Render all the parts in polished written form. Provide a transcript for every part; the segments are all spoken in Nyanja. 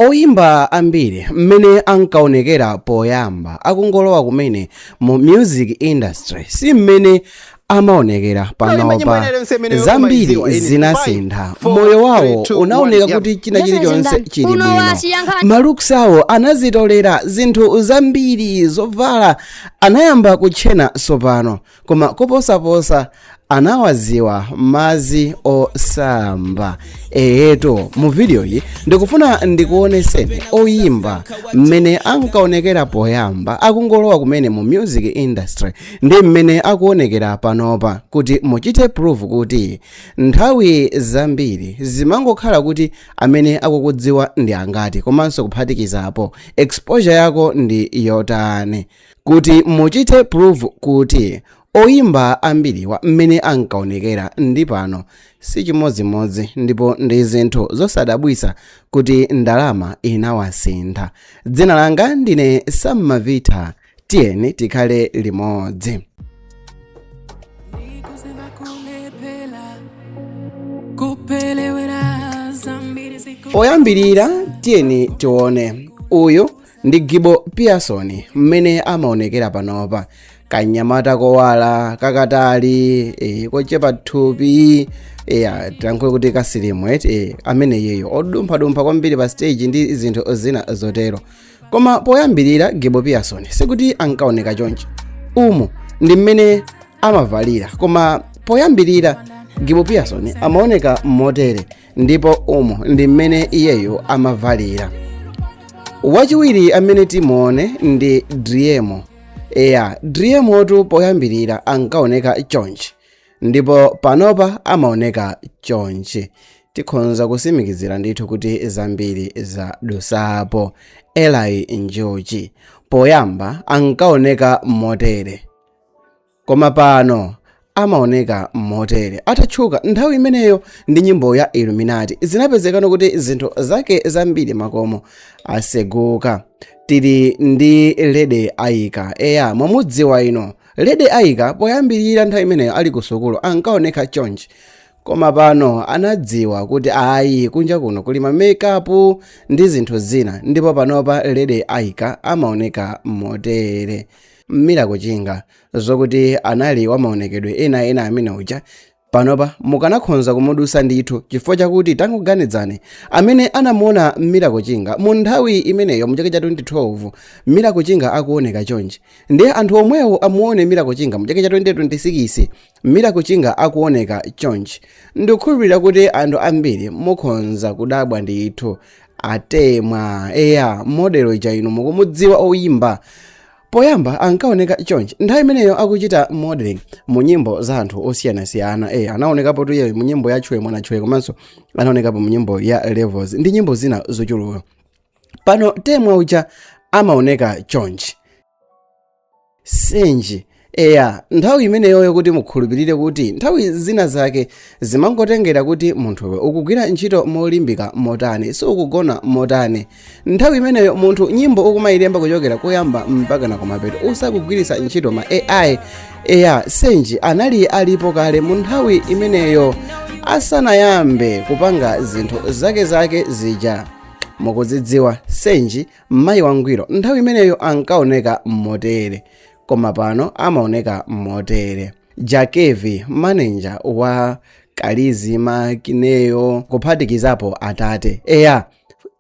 Oyimba ambiri mmene ankaonekera poyamba akungolowa kumene mu music industry si mmene amaonekera panopa. Zambiri zinasintha, moyo wawo unaoneka kuti china chilichonse chili bwino, ma looks awo anazitolera, zinthu zambiri zovala anayamba kutchena tsopano, koma koposaposa anawaziwa mazi osamba. Eyeto, mu videoyi ndikufuna ndikuoneseni oyimba mmene ankaonekera poyamba akungolowa kumene mu music industry ndi mmene akuonekera panopa, kuti muchite prove kuti nthawi zambiri zimangokhala kuti amene akukudziwa ndi angati, komanso kuphatikizapo exposure yako ndi yotani, kuti muchite prove kuti oyimba ambiriwa mmene ankaonekera ndi pano si chimodzimodzi, ndipo ndi zinthu zosadabwisa kuti ndalama inawasintha. Dzina langa ndine Sammavita, tiyeni tikhale limodzi. Poyambirira tiyeni tione uyu ndi Gibo Pearson mmene amaonekera panopa, kanyamata kowala kakatali, kochepa thupi, tilankhule kuti ka slim eti, amene yeyo odumphadumpha kwambiri pa stage ndi zinthu zina zotero. Koma poyambirira Gibo Pearson sikuti ankaoneka chonchi, umu ndi mmene amavalira, koma poyambirira Gibo Pearson amaoneka motere ndipo umu ndi mmene iyeyo amavalira. Wachiwiri amene timuone ndi Driemo. Eya, Driemotu poyambirira ankaoneka chonchi ndipo panopa amaoneka chonchi. Tikhonza kusimikizira ndithu kuti zambiri zadusapo. Eli Njuchi poyamba ankaoneka motere, koma pano amaoneka motere. Atatchuka nthawi imeneyo ndi nyimbo ya Illuminati, zinapezekano kuti zinthu zake zambiri makomo aseguka. Tili ndi Lady Aika. Eya, mwamudziwa ino Lady Aika. Poyambirira nthawi imeneyo ali ku sukulu ankaoneka chonchi, koma pano anadziwa kuti ayi, kunja kuno kuli ma makeup ndi zinthu zina, ndipo panopa Lady Aika amaoneka motere. Miracle Chinga, zokuti anali wamaonekedwe ena ena amene uja, panopa mukanakhonza kumudusa ndithu, chifukwa chakuti tangoganizani amene anamuona Miracle Chinga mu nthawi imeneyo mu chaka cha 2012, Miracle Chinga akuoneka chonchi, ndiye anthu omwewo amuone Miracle Chinga mu chaka cha 2026, Miracle Chinga akuoneka chonchi, ndikukhulupirira kuti anthu ambiri mukhonza kudabwa ndithu. Atemwa, eya, model ija inu mukumudziwa, oyimba poyamba ankaoneka chonchi nthawi imeneyo akuchita modeling mu nyimbo za anthu osiyanasiyana. Anaonekapo tuyeyo mu nyimbo ya Chwe Mwana Chwe, komanso anaonekapo mu nyimbo ya Levels ndi nyimbo zina zochuluka. Pano Temwa uja amaoneka chonchi. Senji, eya, nthawi imeneyoyo kuti mukhulupirire kuti nthawi zina zake zimangotengera kuti munthuwe ukugwira ntchito molimbika motani, siukugona motani. Nthawi imeneyo munthu nyimbo ukumayilemba kuchokera koyamba mpaka na kumapeto usakugwiritsa ntchito ma AI. Eya, Senji anali alipo kale mu nthawi imeneyo asanayambe kupanga zinthu zake zake zija mukuzidziwa. Senji, mayi wangwiro, nthawi imeneyo ankaoneka motere, koma pano amaoneka motere. Jakevi, manager wa Kalizima Kineyo kuphatikizapo Atate. Eya,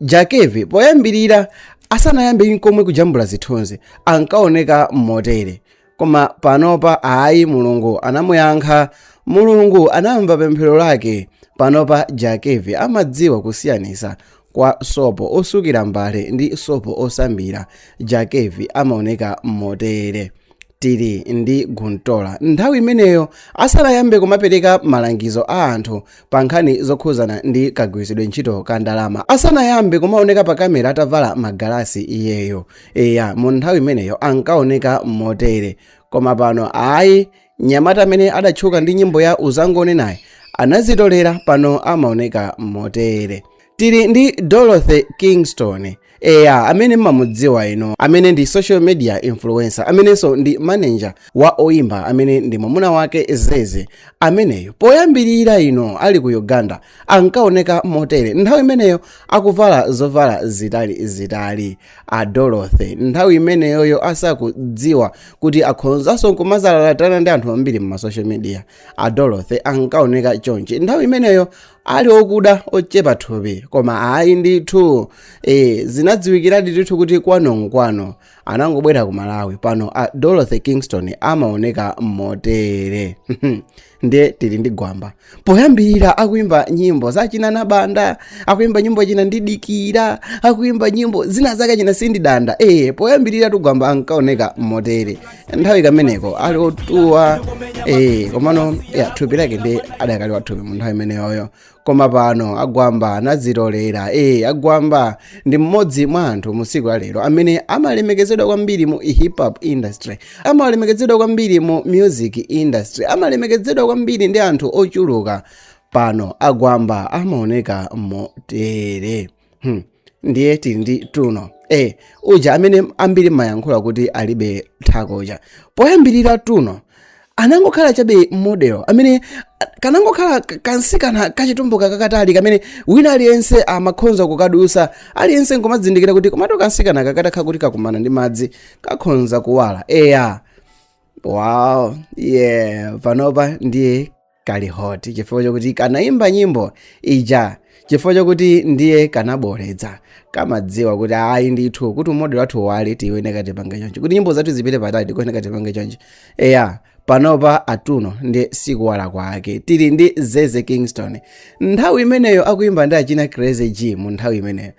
Jakevi poyambirira asanayambe nkomwe kujambula zithunzi ankaoneka motere, koma panopa ayi, Mulungu anamuyankha, Mulungu anamva pemphero lake. Panopa Jakevi amadziwa kusiyanisa kwa sopo osukira mbale ndi sopo osambira. Jakevi amaoneka motere. Tili ndi Guntola, nthawi imeneyo asanayambe kumapereka malangizo a anthu pa nkhani zokhuzana ndi kagwiritsidwe ntchito ka ndalama, asanayambe kumaoneka pa kamera atavala magalasi iyeyo. Eya, mu nthawi imeneyo ankaoneka motere, koma pano ayi, nyamata amene adatchuka ndi nyimbo ya Uzangone naye anazitolera, pano amaoneka motere. Tili ndi Dorothy Kingston. Eya, amene mmamudziwa ino, amene ndi social media influencer, amenenso ndi manager wa oyimba amene ndi mwamuna wake Zeze. Ameneyo poyambirira ino ali ku Uganda ankaoneka motere. Nthawi imeneyo akuvala zovala zitali zitali. A Dorothy nthawi imeneyoyo asakudziwa kuti akhonzanso nkumazalalatana ndi anthu ambiri mma social media, a Dorothy ankaoneka chonchi nthawi imeneyo ali okuda, ochepa thupi. Koma ayi ndithu, zinadziwikiradi ndithu kuti kwano anangobwera ku Malawi. Pano a Dorothy Kingston amaoneka motere. Ndiye tili ndi Gwamba. Poyambirira akuimba nyimbo zachina Nabanda, akuimba nyimbo china Ndidikira, akuimba nyimbo zina zake china Sindidanda. Poyambirira tugwamba ankaoneka motere nthawi kameneko ali otuwa, komano ya thupi lake ndi adakali wathupi mu nthawi imeneyoyo. Koma pano agwamba anadzitolera. Agwamba ndi mmodzi mwa anthu mu tsiku la lero amene amalemekezedwa kwambiri mu hip hop industry, amalemekezedwa kwambiri mu music industry, amalemekezedwa kwambiri ndi anthu ochuluka. Pano agwamba amaoneka motere. Ndiye tili ndi Tuno, uja amene ambiri mayankhula kuti alibe thakoja. Poyambirira Tuno anangokhala chabe model amene kanangokhala kansikana kachitumbuka kakatali kamene wina aliyense amakhonza kukadusa, aliyense nkumadzindikira kuti komatu kansikana kakatakha kuti kakumana ndi madzi kakhonza kuwala. Eya, wow, yeah, panopa ndiye kali hot chifukwa chokuti kanayimba nyimbo ija, chifukwa chokuti ndiye kanaboledza, kamadziwa kuti ayi ndithu, kuti umodel wathu wale tiyeneka tipange chonchi, kuti nyimbo zathu zipite patali tikuyeneka tipange chonchi. Eya, panopa atuno ndi sikuwala kwake. Tili ndi Zeze Kingston. Nthawi imeneyo akuimba ndi achina Crazy G. Mu nthawi imeneyo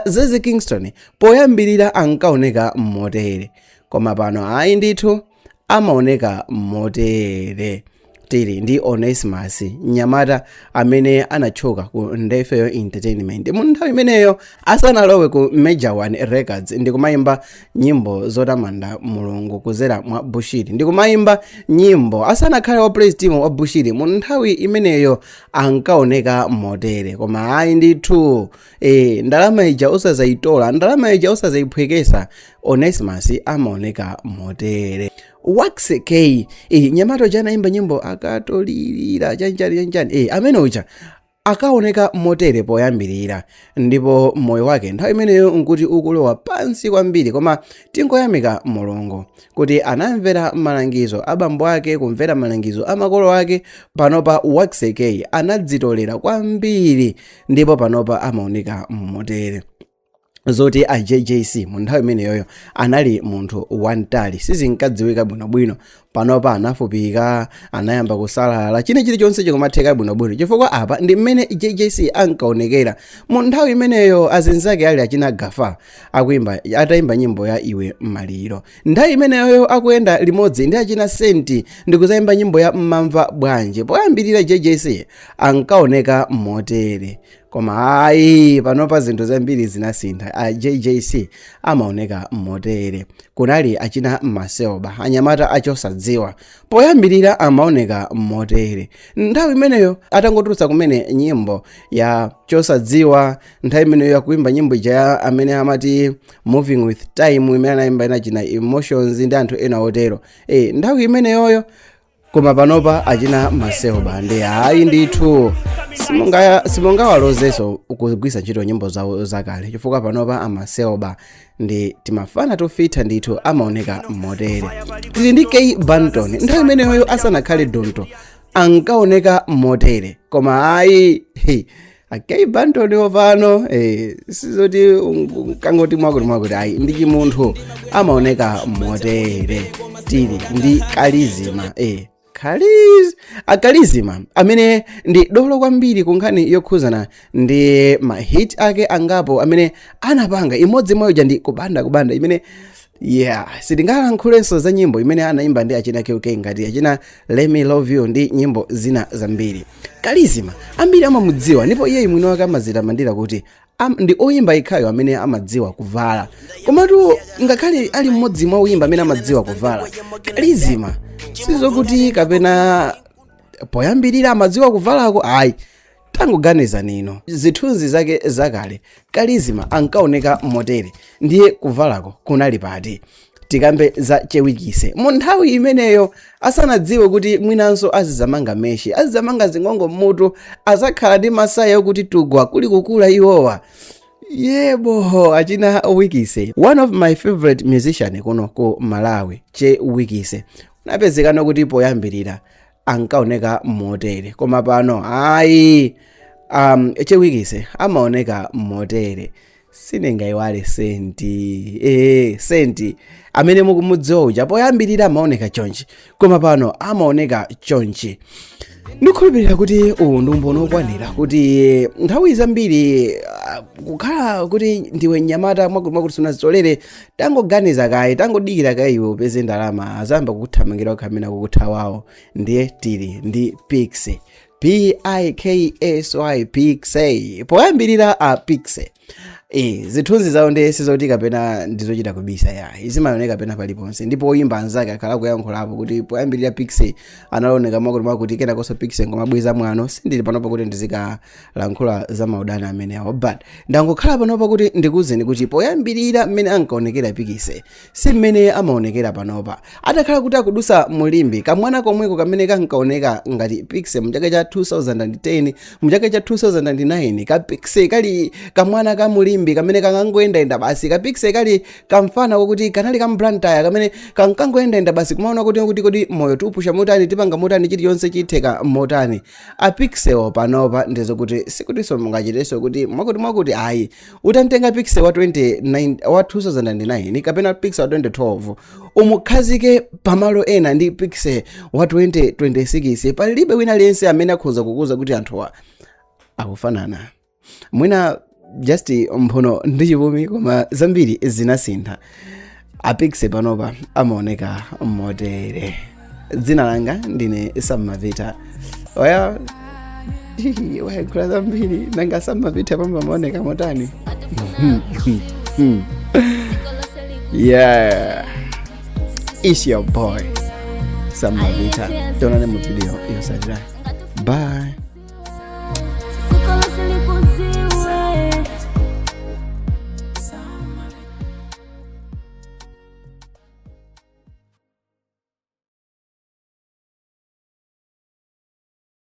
Zeze Kingston poyambirira ankaoneka motere, koma pano ayi ndithu, amaoneka motere. Tili ndi Onesimus, mnyamata amene anatchuka ku Ndefeyo Entertainment mu nthawi imeneyo asanalowe ku Major One Records, ndikumayimba nyimbo zotamanda Mulungu kuzera mwa Bushiri, ndikumayimba nyimbo asanakhale wa praise team wa Bushiri. Mu nthawi imeneyo ankaoneka motere, koma ayi ndithu, ndalama ija usazayitola, ndalama ija usazayiphwekesa. Onesimus amaoneka motere. Wax K, nyamata uja anayimba nyimbo akatolirira chanchani chanchani, amene uja akaoneka motere poyambirira, ndipo moyo wake nthawi imeneyo nkuti ukulowa pansi kwambiri. Koma tingoyamika Mulungu kuti anamvera malangizo abambo ake, kumvera malangizo a makolo ake. Panopa Wax K anadzitolera kwambiri ndipo panopa amaoneka motere. Zoti a JJC mu nthawi imeneyoyo anali munthu wamtali sizinkadziwika bwinobwino. Panopa anafupika, anayamba kusalala, chine chilichonse chikumatheka bwinobwino, chifukwa apa ndi mmene JJC ankaonekera mu nthawi imeneyo azinzake ali achina Gafa akuimba, atayimba nyimbo ya Iwe Maliro. Nthawi imeneyoyo akuyenda limodzi ndi achina Senti ndikuzayimba nyimbo ya Mmamva Bwanji. Poyambirira JJC ankaoneka motere, koma ayi, panopa zinthu zambiri zinasintha, a JJC amaoneka motere. Kunali achina Maseoba, anyamata achosadziwa, poyambirira amaoneka motere nthawi imeneyo atangotulutsa kumene nyimbo ya Chosadziwa. Nthawi imeneyo yakuimba nyimbo ija ya amene amati Moving With Time, imene anayimba inachina Emotions ndi anthu ena otero, nthawi imeneyoyo. Koma panopa achina Maseoba ndi ayi ndithu, simungawalozenso kugwisa ntchito nyimbo zawo zakale, chifukwa panopa amaseoba ndi timafana tofitha ndithu, amaoneka motere. Tili ndi K Banton. Nthawi imeneyoyo asanakhale Donto ankaoneka motere, koma ayi, a K Banton opano, sizoti kangoti mwakuti mwakuti, ayi, ndi chimunthu, amaoneka motere. Tili ndi Kalizima, akalizima amene ndi dolo kwambiri ku nkhani yokhuzana ndi mahit ake angapo amene anapanga. Imodzi mwayoja ndi Kubanda Kubanda imene, yeah, sitingalankhulankhulenso za nyimbo imene anayimba ndi achina KK ngati achina Let Me Love You ndi nyimbo zina zambiri. Kalizima ambiri amamudziwa, ndipo iye mwini wake amazitamandira kuti ndi oyimba ikhayo amene amadziwa kuvala. Komatu ngakhale ali mmodzi mwa oyimba amene amadziwa kuvala, Kalizima sizokuti kapena poyambirira amadziwa kuvalako, ayi. Tangoganizani ino, zithunzi zake zakale Kalizima ankaoneka motere, ndiye kuvalako kunali pati? Tikambe za Chewikise mu nthawi imeneyo, asanadziwe kuti mwinanso azizamanga meshi, azizamanga zingongo mmutu, azakhala ndi masaya okuti tugwa kuli kukula iwowa. Yebo, achina Wikise, one of my favorite musician kuno ku Malawi, Che Wikise, unapezekano kuti poyambirira ankaoneka motere, koma pano ayi, Che Wikise amaoneka motere. Sindingayiwale Senti, Senti amene mukumudziwa uja, poyambirira amaoneka chonchi, koma pano amaoneka chonchi. Ndikhulupirira kuti uwu ndi umboni wokwanira kuti nthawi zambiri kukhala kuti ndiwe mnyamata mwakuti mwakuti sunazitolere, tangoganiza kaye, tangodikira kaye iwe upeze ndalama, azamba kukuthamangira okhamena kukuthawawo. Ndiye tili ndi Piksy, Piksy, Piksy. Poyambirira a Piksy, zithunzi zawo ndi sizoti kapena ndizochita kubisa ya, zimaoneka pena paliponse, ndipo oyimba anzake akhala kuyankhulapo kuti poyambirira Piksy anaoneka mwakuti mwakuti, kenakonso Piksy ngomabweza mwano. Sindili panopa kuti ndizikalankhula za maudani amenewo, but ndangokhala panopa kuti ndikuwuzeni kuti poyambirira mmene ankaonekera Piksy si mmene amaonekera panopa. Atakhala kuti akudusa mulimbi, kamwana komweko kamene kankaoneka ngati Piksy mchaka cha 2010, mchaka cha 2009, ka Piksy kali kamwana ka mulimbi kamene kangangoyendayenda basi, ka Piksy kali kamfana kokuti kanali kamBlantyre kamene kankangoyendayenda basi, kumaona kuti kodi moyo tiupusha motani, tipanga motani, chilichonse chitheka motani. A Piksywo panopa ndizokuti sikutinso mungachitenso kuti mwakuti mwakuti ayi. Utantenga Piksy wa 29 wa 2009 kapena Piksy wa 2012, umukhazike pamalo ena ndi Piksy wa 2026, palibe wina aliyense amene akhoza kukuza kuti anthuwa akufanana. Mwina just mphuno ndi chipumi, koma zambiri zinasintha. A Piksy panopa amaoneka motere. Dzina langa ndine Sammavita. Oya, wayankhula zambiri, nanga Sammavita pamba amaoneka motani? Yeah, it's your boy Sammavita. Tionane mu video yotsatira. Bye.